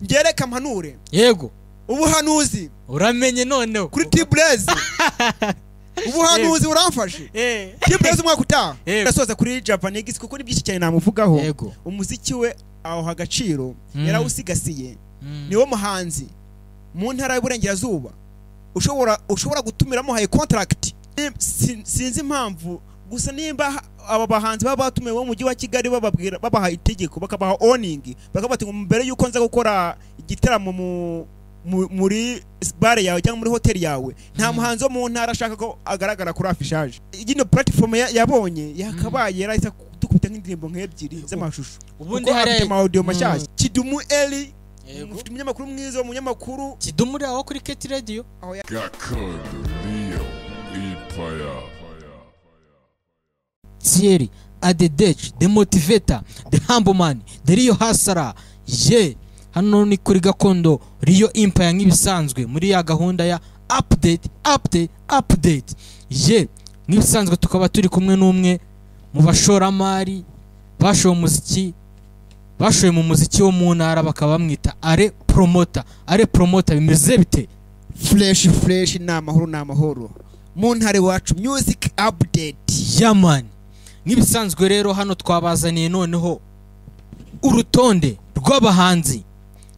Ngereka mpanure. Yego. Ubuhanuzi. Uramenye noneho. Kuri T-Blaze. Ubuhanuzi uramfashe. T-Blaze umwaka utaha. Ndasoza kuri Javanix kuko ni byinshi cyane namuvugaho. Umuziki we aho agaciro yarawusigasiye. Niwo muhanzi mu ntara y'Uburengerazuba ushobora gutumiramo haye contract. Sinzi impamvu gusa nimba aba bahanzi baba batumiwe mu mujyi wa Kigali bababwira babaha itegeko bakabaha owning bakabati ngo mbere yuko nza gukora igitaramo muri bar yawe cyangwa muri hotel yawe nta muhanzi wo mu ntara ashaka ko agaragara kuri affichage. Ino platform yabonye yakabaye yarahita dukubita nk'indirimbo nk'ebyiri z'amashusho. Ubundi hari audio mashyashya. Kidumu Eli ufite umunyamakuru mwiza, umunyamakuru Kidumu uri aho kuri Keti Radio. Gakondo Empire. Thierry Adedech, the motivator, the humble man, the real hustler. Ye hano ni kuri Gakondo Rio Empire nk'ibisanzwe muri ya gahunda ya update update update. Ye nk'ibisanzwe tukaba turi kumwe n'umwe mu bashoramari bashoye umuziki, bashoye mu muziki wo mu ntara bakaba bamwita Are Promoter. Are Promoter bimeze bite? Fresh fresh, ni amahoro ni amahoro mu ntara iwacu music update. Yaman nk'ibisanzwe rero hano twabazaniye noneho urutonde rw'abahanzi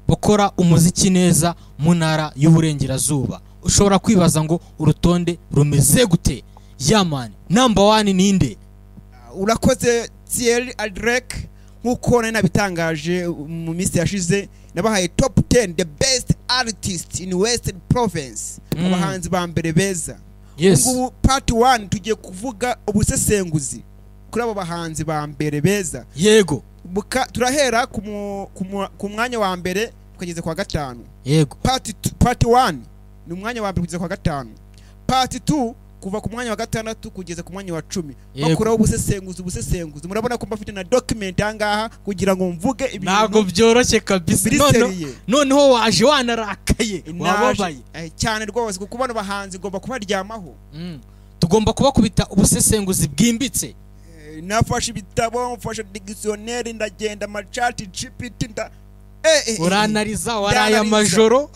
bakora umuziki neza mu ntara y'Uburengerazuba. Ushobora kwibaza ngo urutonde rumeze gute? Yaman, number 1 ninde? Urakoze Thierry Adrek, nkuko nari nabitangaje mu minsi yashize nabahaye top 10 the best artist in Western Province, abahanzi ba mbere beza. Yes. Ubu part 1 tugiye kuvuga ubusesenguzi kuri abo bahanzi ba mbere beza. Yego. Turahera ku mwanya wa mbere tukageze kwa gatanu. Yego. Part 1 ni umwanya wa mbere kugeza kwa gatanu. Part 2 kuva ku mwanya wa gatandatu kugeza ku mwanya wa 10. Bakuraho ubusesenguzi. Murabona ko mbafite na document ahangaha kugira ngo mvuge ibintu. Ntago byoroshye kabisa. Noneho waje wanarakaye, wababaye cyane rwose kuko bano bahanzi ngomba kubaryamaho. Tugomba kubakubita ubusesenguzi bwimbitse. Nafashe ibitabo, mfashe dictionnaire, ndagenda amachat GPT nda uranariza waraye amajoro.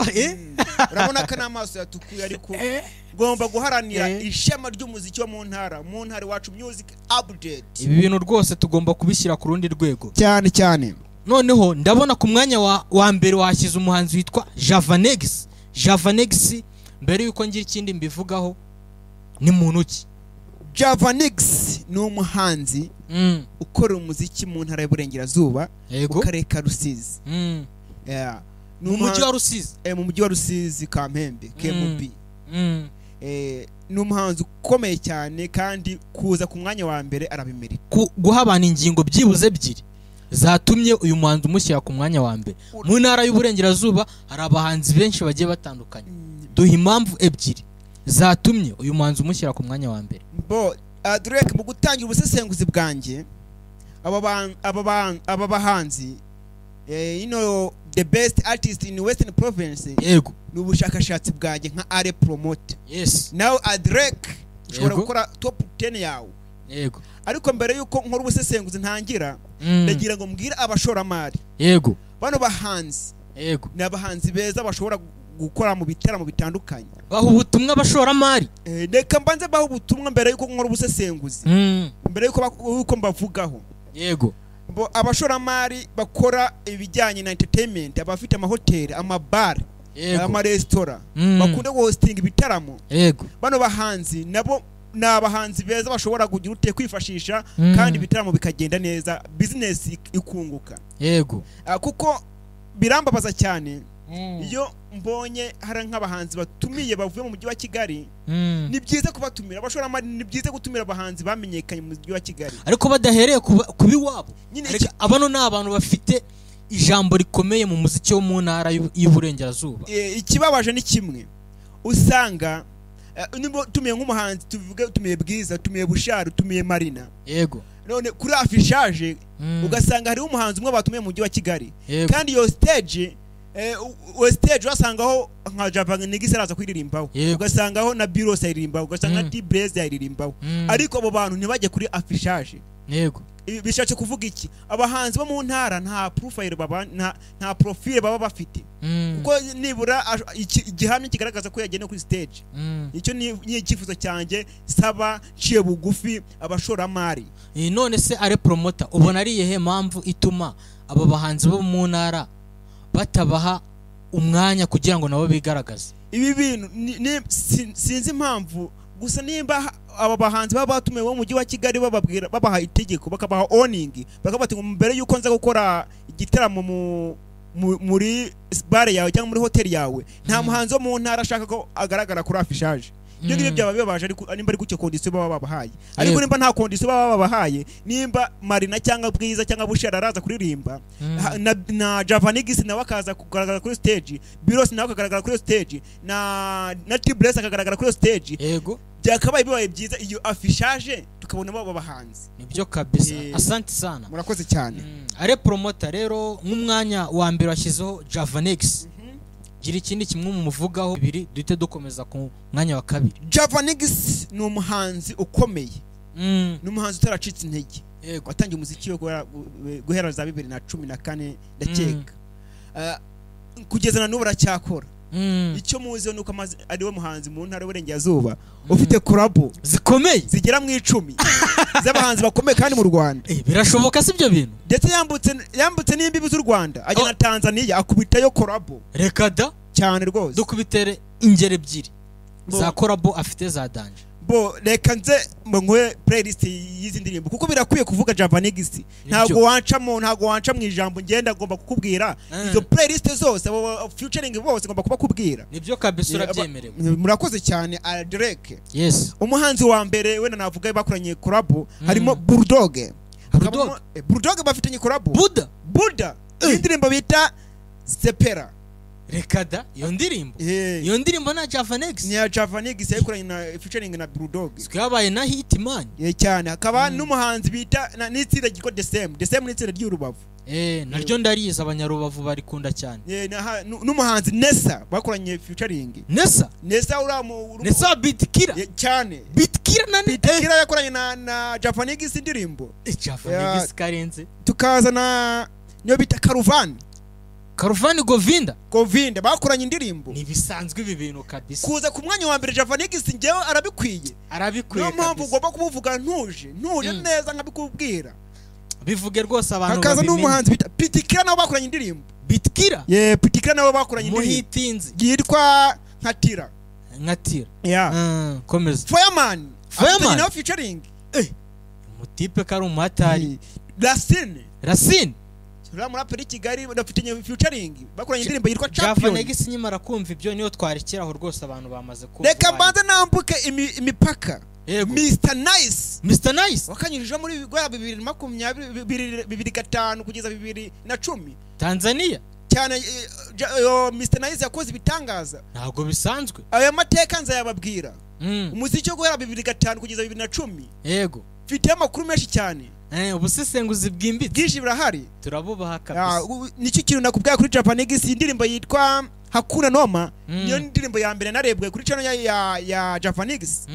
Urabona ko n'amaso yatukuye ariko ngomba guharanira ishema ry'umuziki wo mu ntara, mu ntara iwacu music update. Ibi bintu rwose tugomba kubishyira ku rundi rwego cyane cyane. Noneho ndabona ku mwanya wa mbere washyize umuhanzi witwa Javanex. Javanex mbere yuko ngira ikindi mbivugaho ni muntu ki? Javanex ni umuhanzi ukora umuziki mu ntara y'Uburengerazuba mu karere ka Rusizi. Mu mujyi wa Rusizi. Mu mujyi wa Rusizi Kampembe KMB. Ni umuhanzi ukomeye cyane kandi kuza ku mwanya wa mbere arabimerita. Guha abantu ingingo byibuze ebyiri zatumye uyu muhanzi umushyira ku mwanya wa mbere. Mu ntara y'Uburengerazuba hari abahanzi benshi bagiye batandukanye. Duha impamvu ebyiri zatumye uyu muhanzi umushyira ku mwanya wa mbere. Bo Drake, mu gutangira ubusesenguzi bwanjye aba bahanzi you know the best artist in Western Province. Yego. Ni ubushakashatsi bwanjye nka Are Promoter. Yes. Now Drake ushobora gukora top 10 yawe. Yego. Ariko mbere yuko nkora ubusesenguzi ntangira ndagira ngo mbwire abashoramari. Yego. Bano bahanzi. Yego. Ni abahanzi beza bashobora gukora mu bitaramo bitandukanye. Baha ubutumwa abashoramari. Reka mbanze baha ubutumwa mbere yuko nkora ubusesenguzi. Mbere yuko mbavugaho. Yego. Abashoramari bakora ibijyanye na entertainment, abafite amahoteli, amabar, amaresitora, bakunda guhosting ibitaramo. Yego. Bano bahanzi nabo ni abahanzi beza bashobora kugira ute kwifashisha kandi ibitaramo bikagenda neza, business ikunguka. Yego. Kuko birambabaza cyane iyo mbonye hari nk'abahanzi batumiye bavuye mu mujyi wa Kigali. Ni byiza kubatumira abashoramari, ni byiza gutumira abahanzi bamenyekanye mu mujyi wa Kigali ariko badahereye kubi wabo. Abano ni abantu bafite ijambo rikomeye mu muziki wo mu ntara y'Uburengerazuba. Ikibabaje ni kimwe, usanga niba tumiye nk'umuhanzi, tuvuge tumiye Bwiza, tumiye Bushari, tumiye Marina. Yego. None kuri affichage ugasanga hariho umuhanzi umwe batumiye mu mujyi wa Kigali, kandi iyo stage stage wasangaho nka Javanix araza kuririmbaho, ugasangaho na Biros ayiririmbaho, ugasanga na T-Blaze ayiririmbaho, ariko abo bantu ntibajye kuri affichage. Yego. Bishatse kuvuga iki? Abahanzi bo mu ntara nta profile baba, nta profile baba bafite, kuko nibura igihamya kigaragaza ko yagiye no kuri stage. Icyo ni icyifuzo cyanjye, saba nciye bugufi abashoramari. None se ari promoter, ubona ari iyihe mpamvu ituma aba bahanzi bo mu ntara batabaha umwanya kugira ngo nabo bigaragaze? Ibi bintu sinzi impamvu, gusa nimba aba bahanzi baba batumiwe bo mu mujyi wa Kigali bababwira, babaha itegeko, bakabaha owning, bakabati ngo mbere yuko nza gukora igitaramo muri bare yawe cyangwa muri hoteli yawe, nta muhanzi wo mu ntara ashaka ko agaragara kuri affichage. Ibyo ngibyo byaba bibabaje, ariko nimba ari gutyo condition baba babahaye, ariko nimba nta condition baba babahaye, nimba Marina cyangwa Bwiza cyangwa Bushera araza kuririmba, na Javanigis nawe akaza kugaragara kuri stage, Biros nawe akagaragara kuri stage, na T-Bless akagaragara kuri stage, yego byakabaye bibaye byiza iyo affichage tukabona baba bahanzi. Nibyo kabisa. Asante sana, murakoze cyane. Are promoter rero nk'umwanya wa mbere washyizeho Javanex, gira ikindi kimwe mumuvugaho bibiri duhite dukomeza ku mwanya wa kabiri. Javanex ni umuhanzi ukomeye, ni umuhanzi utaracitse intege, watangiye umuziki we guhera za 2014 ndakeka, kugeza na n'ubu aracyakora. Icyo muzi nuko ari we muhanzi mu ntara y'Uburengerazuba ufite collabo zikomeye zigera mu 10 z'abahanzi bakomeye kandi mu Rwanda. Birashoboka si ibyo bintu? Ndetse yambutse n'imbibi z'u Rwanda ajya na Tanzania akubitayo collabo. Reka da cyane rwose. Dukubitere ingere ebyiri za collabo afite za danger. Bo reka nze nkwe playlist y'izi ndirimbo kuko birakwiye kuvuga Javanigis. Ntabwo wanca mu ijambo, ngenda ngomba kukubwira izo playlist zose, abo featuring bose ngomba kubakubwira. Nibyo kabisa, urabyemerewe. Murakoze cyane Adrek. Yes. Umuhanzi wa mbere wenda navuga bakoranye collab harimo Bulldog. Bulldog bafitanye collab. Buda. Indirimbo bita Sepera. Reka da, iyo ndirimbo. Iyo ndirimbo na Javanex. Ni ya Javanex yayikoranye na featuring na Bulldog. Twabaye na Hitman. Cyane. Akaba n'umuhanzi bita n'itsinda ryitwa The Same. The Same n'itsinda ry'Urubavu. Naryo ndariza, abanyarubavu barikunda cyane. N'umuhanzi Nessa bakoranye featuring. Nessa? Nessa uramu Nessa Bitkira. Cyane. Bitkira na Bitkira yakoranye na Javanex indirimbo. Javanex karenze. Tukaza na niyo bita Karuvani. Karuvani Govinda. Govinda bakoranye indirimbo. Nibisanzwe ibi bintu kabisa. Kuza ku mwanya wa mbere Javanex ngewe arabikwiye. Arabikwiye. Niyo mpamvu ugomba kumuvuga ntuje neza nkabikubwira. Bivuge rwose abantu babimenye. Hakaza n'umuhanzi bita Pitikira nabo bakoranye indirimbo. Bitkira? Yeah, Pitikira nabo bakoranye indirimbo. Muhitinzi. Yitwa Nkatira. Nkatira. Yeah. Komeza. Fireman. Fireman. Nawe featuring. Mutipe kari umuhatari. Racine. Racine. Uriya muraperi Kigali bafitanye featuring bakoranye indirimbo yitwa Champion. Javanex nyimara kumva ibyo niyo twarekeraho rwose, abantu bamaze kumva. Reka mbanze nambuke imipaka. Mr Nice. Mr Nice wakanyujije muri guhera 2020 2005 kugeza 2010 Tanzania. Cyane Mr Nice yakoze ibitangaza. Ntabwo bisanzwe. Aya mateka nzayababwira. Umuziki wo guhera 2005 kugeza 2010. Yego. Mfite amakuru menshi cyane. Ubusesenguzi bwimbitse bwinshi burahari, turabubaha kabisa. Nicyo kintu nakubwira kuri Javanex, indirimbo yitwa Hakuna Noma niyo ndirimbo ya mbere narebwe kuri channel ya Javanex.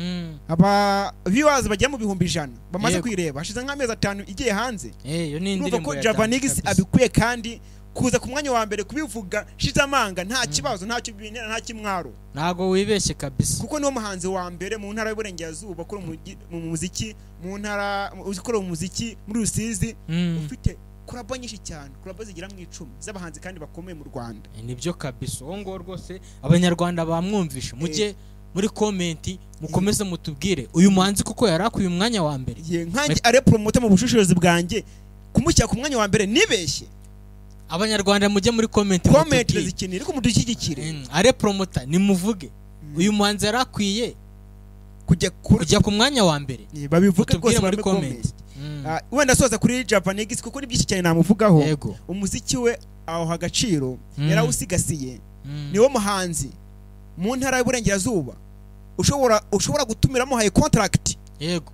Aba viewers bagera mu 100,000 bamaze kuyireba hashize nk'amezi 5 igiye hanze. Iyo ni indirimbo ya Javanex abikwiye kandi kuza ku mwanya wa mbere kubivuga shize amanga, nta kibazo, nta kibintera, nta kimwaro. Ntago wibeshye kabisa. Kuko niwo muhanzi wa mbere mu ntara y'Uburengerazuba ukora mu muziki mu ntara, ukora umuziki muri Rusizi, ufite collabo nyinshi cyane, collabo zigera mu 10 z'abahanzi kandi bakomeye mu Rwanda. Nibyo kabisa. Uwo ngo rwose abanyarwanda bamwumvishe. Mujye muri comment mukomeze mutubwire uyu muhanzi kuko yarakuye umwanya wa mbere. Nkanjye are promoter mu bushishozi bwanjye kumushyira ku mwanya wa mbere nibeshye. Abanyarwanda mujye muri comment zikinire ko mudushyigikire. Are promoter nimuvuge uyu muhanzi yarakwiye kujya ku mwanya wa mbere. Babivuge rwose muri comment. Wenda soza kuri Javanex kuko ni byinshi cyane namuvugaho. Umuziki we aho agaciro yarawusigasiye. Niwo muhanzi mu ntara y'Uburengerazuba ushobora gutumiramo haye contract. Yego.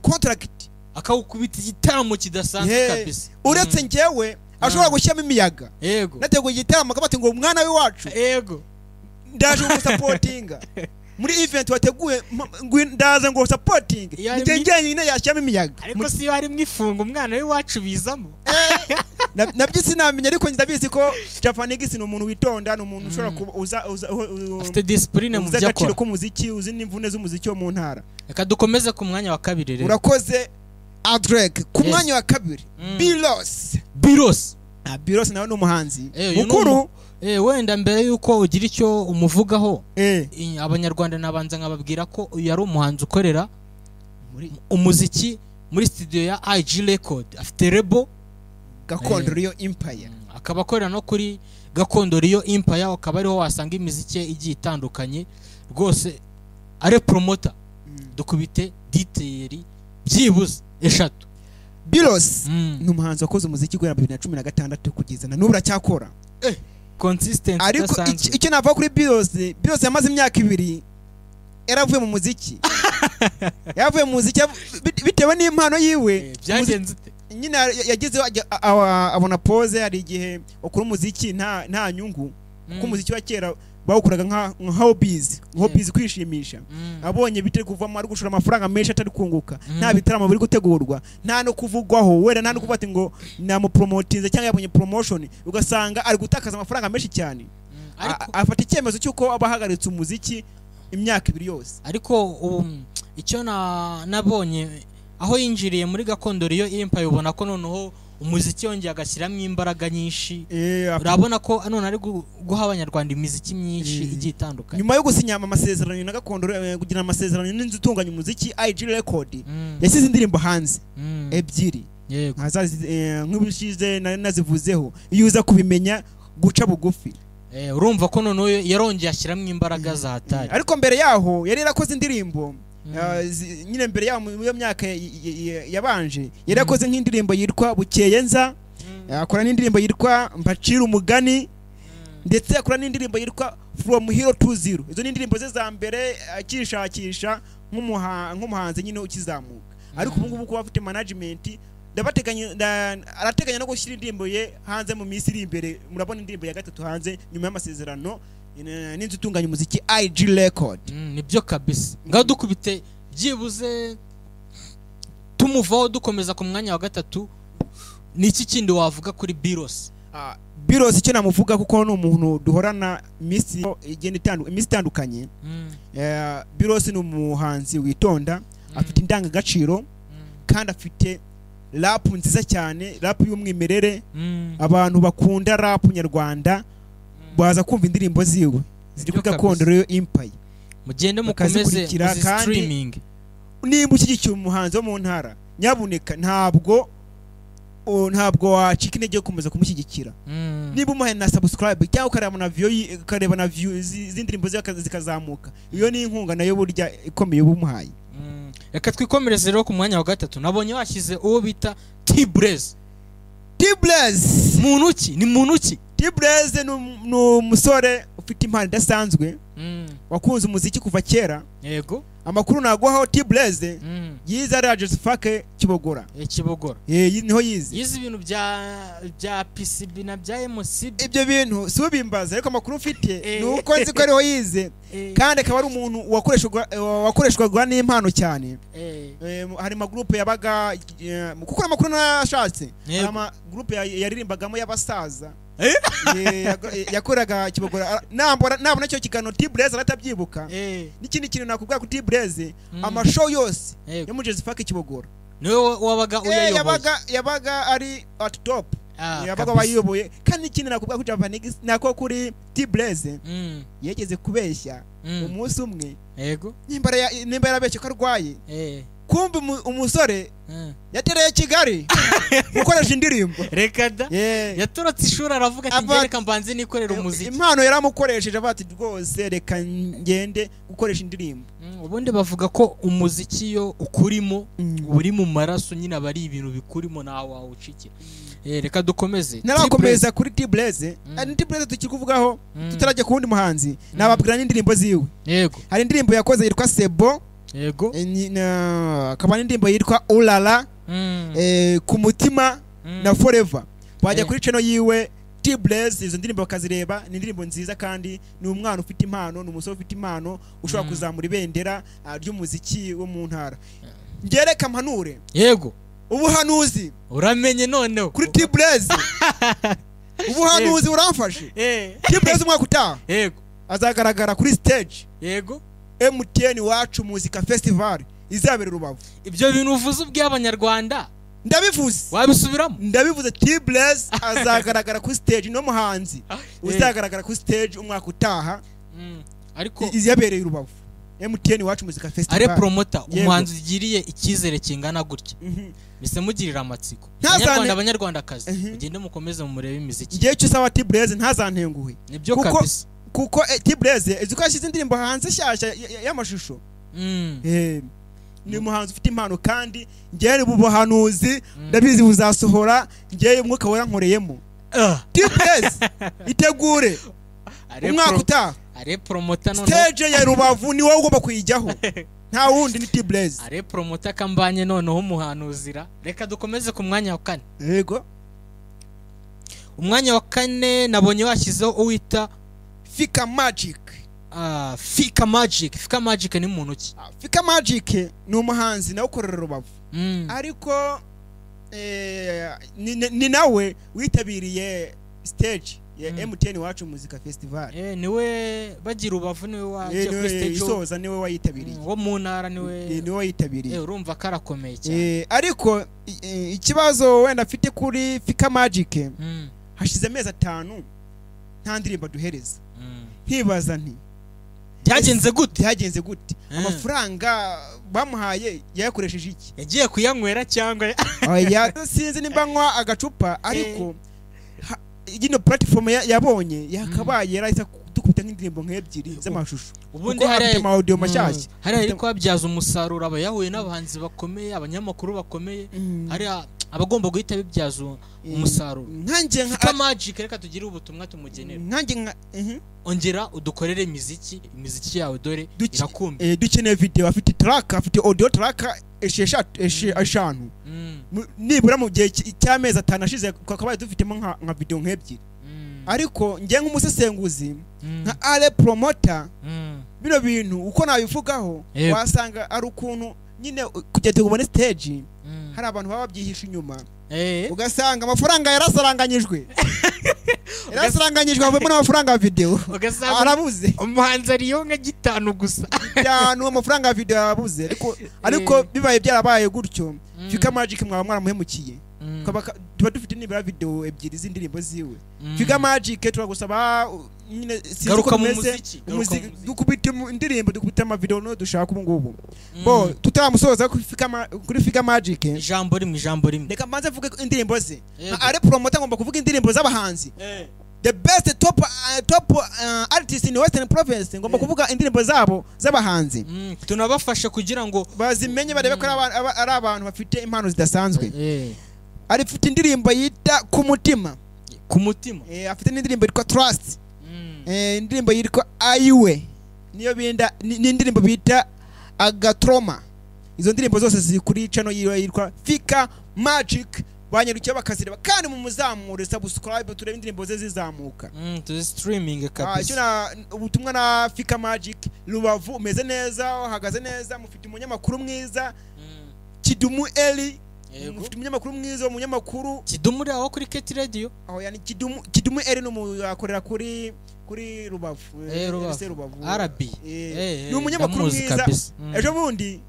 Contract akawukubita igitaramo kidasanzwe kabisa. Uretse njyewe ashobora gushyiramo imiyaga. Yego. Nateguye igitaramo akabati ngo umwana we wacu. Yego. Ndaje gusupportinga. Muri event wateguye ndaza ngo supporting nje njyenyine yashyamo imiyaga. Ariko si yo harimo ifunga umwana w'iwacu bizamo. Nabyo sinamenya, ariko ndabizi ko Javanix ni umuntu witonda, ni umuntu ushobora kuba uza afite discipline mu byo akora, agaciro k'umuziki, uzi n'imvune z'umuziki wo mu ntara. Reka dukomeze ku mwanya wa kabiri rero. Urakoze Adrek. Ku mwanya wa kabiri Biros. Biros. Biros nawe ni umuhanzi mukuru. Wenda mbere yuko ugira icyo umuvugaho, abanyarwanda nabanza nkababwira ko uyu ari umuhanzi ukorera umuziki muri studio ya IG Record, afite label Gakondo Rio Empire, akaba akorera no kuri Gakondo Rio Empire, akaba ariho wasanga imiziki igiye itandukanye rwose. Ari promoter, dukubite detail byibuze 3. Biros ni umuhanzi wakoze umuziki guhera 2016 kugeza na n'ubu aracyakora. Consistent. Ariko icyo navuga kuri Biros, Biros yamaze imyaka 2 yaravuye mu muziki. Yaravuye mu muziki bitewe n'impano yiwe. Byagenze ute? Nyine yagezeho abona pause. Hari igihe ukora umuziki nta nyungu, kuko umuziki wa kera bawukoraga nka hobbies, kwishimisha. Abonye bitari kuvamo, ari gushora amafaranga menshi atari kunguka, nta bitaramo biri gutegurwa, nta no kuvugwaho, wera nta no kuvuga ati ngo namupromotinze cyangwa yabonye promotion, ugasanga ari gutakaza amafaranga menshi cyane. Afata icyemezo cy'uko abahagaritse umuziki imyaka 2 yose. Ariko icyo nabonye aho yinjiriye muri Gakondo Rio Empire, ubona ko noneho umuziki yongeye agashyiramo imbaraga nyinshi. Urabona ko none ari guha abanyarwanda imiziki myinshi igiye itandukanye. Nyuma yo gusinya amasezerano na Gakondo, kugira amasezerano n'inzu itunganya umuziki IG Record, yasize indirimbo hanze 2 nk'ubushize nazivuzeho, iyo uza kubimenya guca bugufi. Urumva ko noneho yarongeye ashyiramo imbaraga za hatari. Ariko mbere yaho yari yarakoze indirimbo nyine mbere yaho mu myaka yabanje yari yakoze nk'indirimbo yitwa Bukeye Nza, akora n'indirimbo yitwa Mbacira Umugani, ndetse akora n'indirimbo yitwa From Hero to Zero. Izo ni indirimbo ze za mbere akishakisha nk'umuhanzi nyine ukizamuka. Ariko ubu ngubu kuba afite management, arateganya no gushyira indirimbo ye hanze mu minsi iri imbere. Murabona indirimbo ya 3 hanze nyuma y'amasezerano n'inzu itunganya umuziki IG Record. Nibyo kabisa. Ngaho dukubite byibuze tumuvaho dukomeza ku mwanya wa 3. Ni iki kindi wavuga kuri Biros? Biros icyo namuvuga, kuko ni umuntu duhorana iminsi igenda itandukanye. Biros ni umuhanzi witonda, afite indangagaciro, kandi afite rap nziza cyane, rap y'umwimerere. Abantu bakunda rap nyarwanda baza kumva indirimbo ziwe ziri kuri Gakondo Rio Empire. Mugende mukomeze streaming. Nimba ushyigikiye umuhanzi wo mu ntara, nyabuneka ntabwo wacika intege yo gukomeza kumushyigikira. Niba umuhaye na subscribe cyangwa ukareba na view, ukareba na view z'indirimbo ze zikazamuka, iyo ni inkunga nayo burya ikomeye ubumuhaye. Reka twikomereze rero ku mwanya wa 3. Nabonye washyize uwo bita T-Blaze. T-Blaze muntu ki? Ni muntu ki? T-Blaze ni umusore ufite impano idasanzwe, wakunze umuziki kuva kera. Yego. Amakuru naguhaho T-Blaze yize ari Joseph Kibogora. Kibogora. Niho yize. Yize ibintu bya PCB na bya MCB. Ibyo bintu si ubimbaza, ariko amakuru mfite ni uko nzi ko ariho yize, kandi akaba ari umuntu wakoreshwaga n'impano cyane. Hari ama groupe yabaga, kuko amakuru nashatse, hari ama groupe yaririmbagamo y'abasaza. Yakoraga Kibogora. Nabona cyo kigano T-Blaze aratabyibuka. N'ikindi kintu nakubwira ku T-Blaze, amashow yose yo muri Joseph Kibogora niwe wabaga uyayoboye, yabaga ari at top, yabaga wayoboye. Kandi ikindi nakubwira ku Javanix nako kuri T-Blaze, yegeze kubeshya umunsi umwe. Yego. Nimba yarabeshye ko arwaye, kumbe umusore yatereye Kigali gukoresha indirimbo. Reka da. Yatorotse ishuri aravuga ati ngereka mbanze nikorera umuziki. Impano yaramukoresheje avuga ati rwose reka ngende gukoresha indirimbo. Ubundi bavuga ko umuziki yo ukurimo uri mu maraso nyine, aba ari ibintu bikurimo nawe wawucikira. Reka dukomeze. Narakomeza kuri T-Blaze. T-Blaze tukiri kuvugaho tutarajya ku wundi muhanzi, nababwira n'indirimbo ziwe. Yego. Hari indirimbo yakoze yitwa Sebo. Yego. Akaba n'indirimbo yitwa Ulala, ku mutima na Forever. Wajya kuri channel yiwe T-Blaze, izo ndirimbo bakazireba, ni indirimbo nziza kandi ni umwana ufite impano, ni umusore ufite impano ushobora kuzamura ibendera ry'umuziki wo mu ntara. Ngereka mpanure. Yego. Ubuhanuzi uramenye noneho kuri T-Blaze. Ubuhanuzi buramfashe. T-Blaze umwaka utaha. Yego. Azagaragara kuri stage. Yego. MTN Iwacu Muzika Festival izabera Rubavu. Ibyo bintu uvuze ubw'abanyarwanda ndabivuze. Wabisubiramo? Ndabivuze. T-Blaze azagaragara kuri stage, no muhanzi uzagaragara kuri stage umwaka utaha. Ariko izabereye Rubavu. MTN Iwacu Muzika Festival. Are promoter umuhanzi ugiriye icyizere kingana gutya. Mise mugirira amatsiko. Abanyarwanda abanyarwandakazi mugende mukomeze mumurebe imiziki. Ngiye cyo saba T-Blaze ntazantenguhe. Nibyo kabisa. Kuko T-Blaze izi ko yashyize indirimbo hanze shyashya y'amashusho. Ni umuhanzi ufite impano kandi ngiye buhanuzi ndabizi buzasohora, ngiye umwuka wera nkoreyemo. T-Blaze itegure umwaka utaha. Are promoter none stage ya Rubavu ni wowe ugomba kuyijyaho, nta wundi, ni T-Blaze. Are promoter kambanye noneho umuhanuzira. Reka dukomeze ku mwanya wa kane. Yego. Umwanya wa kane nabonye washyizeho uwita Fika Magic. Fika Magic. Fika Magic ni muntu ki? Fika Magic ni umuhanzi nawe ukorera Rubavu. Ariko ni nawe witabiriye stage ya MTN Iwacu Muzika Festival. Niwe bagira Rubavu, niwe waje kuri stage isoza, niwe wayitabiriye. Wo mu ntara niwe wayitabiriye. Urumva karakomeye cyane. Ariko ikibazo wenda afite kuri Fika Magic, hashize amezi 5 nta ndirimbo duhereza. Nkibaza nti byagenze gute? Byagenze gute? Amafaranga bamuhaye yayakoresheje iki? Yagiye kuyanywera cyangwa? Oya, sinzi nimba nywa agacupa, ariko ino platform yabonye yakabaye yarahita dukubita nk'indirimbo nk'ebyiri z'amashusho. Ubundi hari ama audio mashyashya. Hari ariko babyaza umusaruro, aba yahuye n'abahanzi bakomeye, abanyamakuru bakomeye, hari abagomba guhita bibyaza umusaruro. Nkanjye nka Fika Magic, reka tugire ubutumwa tumugenera. Nkanjye nka ongera udukorere imiziki yawe dore irakumbi. Dukeneye video, afite track, afite audio track 5. Nibura mu gihe cy'amezi 5 ashize twakabaye dufitemo nka video nk'ebyiri. Ariko ngiye nk'umusesenguzi nka Ale promoter, bino bintu uko nabivugaho wasanga ari ukuntu nyine kugeza ubone stage hari abantu baba babyihisha inyuma. Ugasanga amafaranga yarasaranganyijwe. Yarasaranganyijwe havamo n'amafaranga ya video. Arabuze. Umuhanzi ariyo nka 5 gusa. 5 amafaranga ya video arabuze. Ariko bibaye byarabaye gutyo. Fika Magic mwaba mwaramuhemukiye. Tuba dufite nibura video 2 z'indirimbo ziwe. Fika Magic turagusaba nyine sinzi ko bimeze, dukubita indirimbo, dukubita ama video no dushaka ubu ngubu. Bo tutaramusoza kuri Fika Magic. Ijambo rimwe. Reka mbanze mvuge indirimbo ze. Are promoter ngomba kuvuga indirimbo z'abahanzi. The best top artist in Western Province, ngomba kuvuga indirimbo zabo z'abahanzi. Tunabafasha kugira ngo bazimenye, barebe ko ari abantu bafite impano zidasanzwe. Ari afite indirimbo yita Ku Mutima. Ku Mutima. Afite n'indirimbo yitwa Trust. Indirimbo yitwa Ayiwe. Niyo binda ni indirimbo bita Agatroma. Izo ndirimbo zose ziri kuri channel yiwe yitwa Fika Magic. Banyarukiye bakazireba kandi mu muzamure subscribe turebe indirimbo ze zizamuka. Tuzi streaming kabisa. Icyo na ubutumwa na Fika Magic, Rubavu umeze neza, uhagaze neza, mufite umunyamakuru mwiza. Kidumu Eli. Mufite umunyamakuru mwiza, umunyamakuru Kidumu uri aho kuri Keti Radio. Aho yani Kidumu Eli no akorera kuri Rubavu. Rubavu. RB. Ni umunyamakuru mwiza. Ejo bundi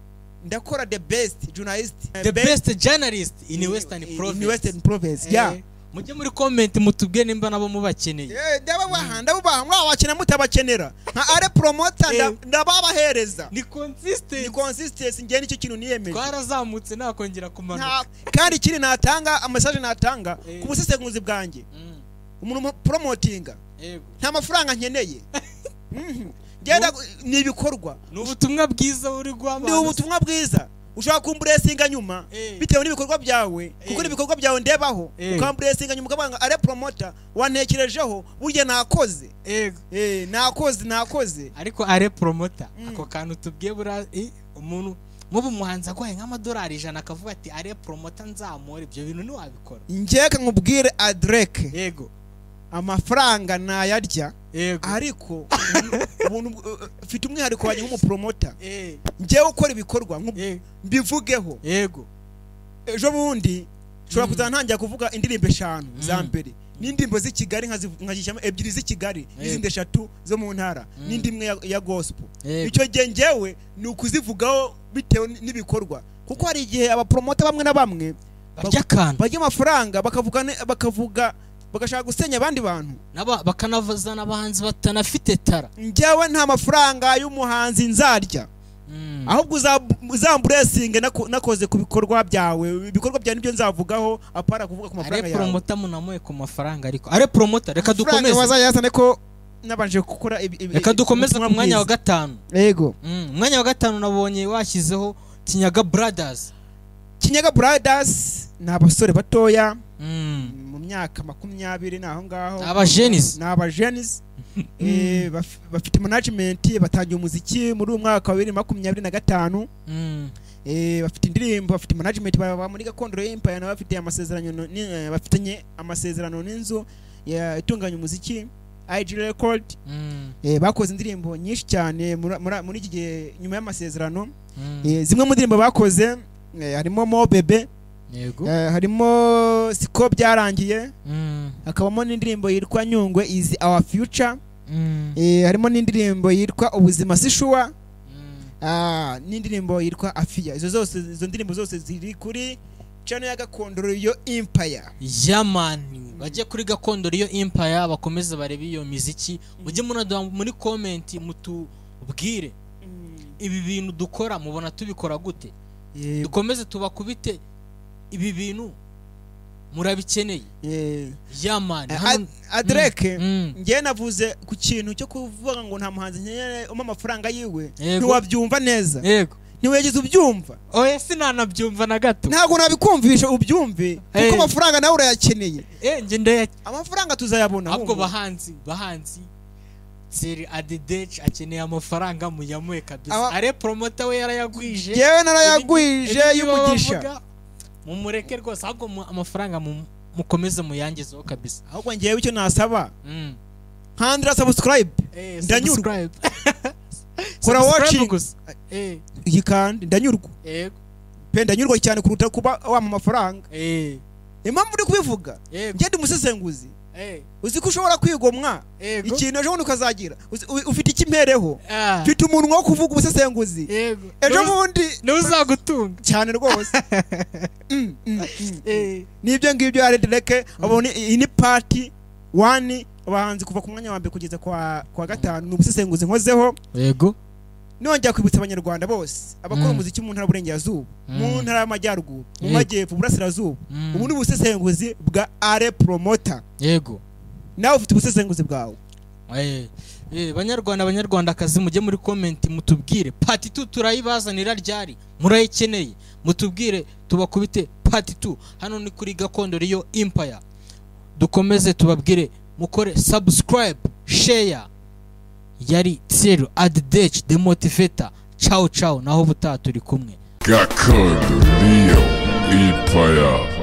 ndakora the best journalist, the best journalist in Western Province. In Western Province. Yeah. Mujye muri comment mutubwe nimba nabo mubakeneye. Ndababaha, ndababaha, mwabakena mutabakenera. Nka are promoter ndababahereza. Ni consistent. Ni consistency, ngiye nicyo kintu niyemeje. Twarazamutse nakongera kumanuka. Kandi ikiri natanga, amasaje natanga ku busesenguzi bwanjye. Umuntu promotinga. Nta mafaranga nkeneye. Ngenda ni ibikorwa. Ni ubutumwa bwiza uri guha. Ni ubutumwa bwiza. Ushobora kumburesinga nyuma bitewe n'ibikorwa byawe, kuko n'ibikorwa byawe ndebaho ukamburesinga nyuma ukabanga are promoter wantekerejeho burya nakoze. Nakoze. Ariko are promoter ako kantu tubwiye bura umuntu mubu muhanzi agwaye nk'amadolari 100 akavuga ati are promoter nzamura, ibyo bintu ntiwabikora. Njye nkubwire Adrek. Yego. Amafaranga nayarya, ariko ubuntu mfite umwihariko wanjye nk'umupromota, njyewe ukora ibikorwa mbivugeho. Yego. Ejo bundi nshobora kuzana ntangira kuvuga indirimbo 5 za mbere, n'indirimbo z'i Kigali nkazishyiramo 2 z'i Kigali, n'izindi 3 zo mu ntara, n'indi imwe ya gospel. Icyo gihe njyewe ni ukuzivugaho bitewe n'ibikorwa, kuko hari igihe abapromota bamwe na bamwe barya amafaranga bakavuga bagashaka gusenya abandi bantu, bakanavazana abahanzi batanafite tara. Njyewe nta mafaranga y'umuhanzi nzarya, ahubwo uzamburesinge nakoze ku bikorwa byawe. Ibikorwa byawe nibyo nzavugaho, apara kuvuga ku mafaranga yawe. Are promoter munamuye ku mafaranga, ariko are promoter reka dukomeze. Wazayazane ko nabanje gukora. Reka dukomeze ku mwanya wa 5. Yego. Umwanya wa 5 nabonye washyizeho Kinyaga Brothers. Kinyaga Brothers ni abasore batoya mu myaka 20 naho ngaho. Abajenis. Ni abajenis. Bafite management, batangiye umuziki muri uyu mwaka wa 2025. Bafite indirimbo, bafite management, baba muri Gakondo Empire, nabo bafite amasezerano, bafitanye amasezerano n'inzu itunganya umuziki IG Record. Bakoze indirimbo nyinshi cyane muri iki gihe nyuma y'amasezerano. Zimwe mu ndirimbo bakoze harimo Mo Bebe, yego, harimo Siko byarangiye, hakabamo n'indirimbo yitwa Nyungwe is our future, harimo n'indirimbo yitwa Ubuzima si sure, n'indirimbo yitwa Afia. Izo zose, izo ndirimbo zose ziri kuri channel ya Gakondo Royal Empire. Yamani bajye kuri Gakondo Royal Empire bakomeze barebe iyo miziki. Mujye munaduha muri comment mutubwire ibi bintu dukora mubona tubikora gute, dukomeze tubakubite ibi bintu murabikeneye. Yamani Adereke, ngiye navuze ku kintu cyo kuvuga ngo nta muhanzi nkeneye umpa amafaranga yiwe, ntiwabyumva neza. Yego. Ntiwegeze ubyumva. Oya sinanabyumva na gato. Ntabwo nabikumvisha ubyumve, kuko amafaranga nawe urayakeneye. Nge ndaya amafaranga tuzayabona. Ahubwo bahanzi Seri Adedech akeneye amafaranga muyamuhe kabisa. Are promoter we yarayagwije. Yewe narayagwije y'umugisha. Mumureke rwose, ahubwo amafaranga mukomeze muyangizeho kabisa. Ahubwo ngewe icyo nasaba, 100 subscribe, ndanyurwa. Kora watching iyi kandi ndanyurwa. Yego. Pe ndanyurwa cyane kuruta kuba wampa amafaranga. Impamvu uri kubivuga, nge ndi umusesenguzi. Uzi ko ushobora kwigomwa ikintu ejo bundi ukazagira ufite ikimpereho, mfite umunwa wo kuvuga ubusesenguzi. Ejo bundi ntuzagutunga cyane rwose. Nibyo ngibyo Adereke. Iyi ni part 1, abahanzi kuva ku mwanya wa mbere kugeza kwa 5 ni ubusesenguzi nkozeho. Yego. Nongera kwibutsa abanyarwanda bose abakora umuziki mu ntara y'Uburengerazuba, mu ntara y'Amajyaruguru, mu Majyepfo, Burasirazuba, ubu ni ubusesenguzi bwa Are Promoter. Yego. Nawe ufite ubusesenguzi bwawe. Banyarwanda, banyarwandakazi, mujye muri comment mutubwire part 2 turayibazanira ryari, murayikeneye, mutubwire tubakubite part 2. Hano ni kuri Gakondo Royal Empire. Dukomeze tubabwire mukore subscribe, share. Yari Tsero Adedech the Motivator. Ciao ciao, naho butaha turi kumwe. Gakondo Royal Empire.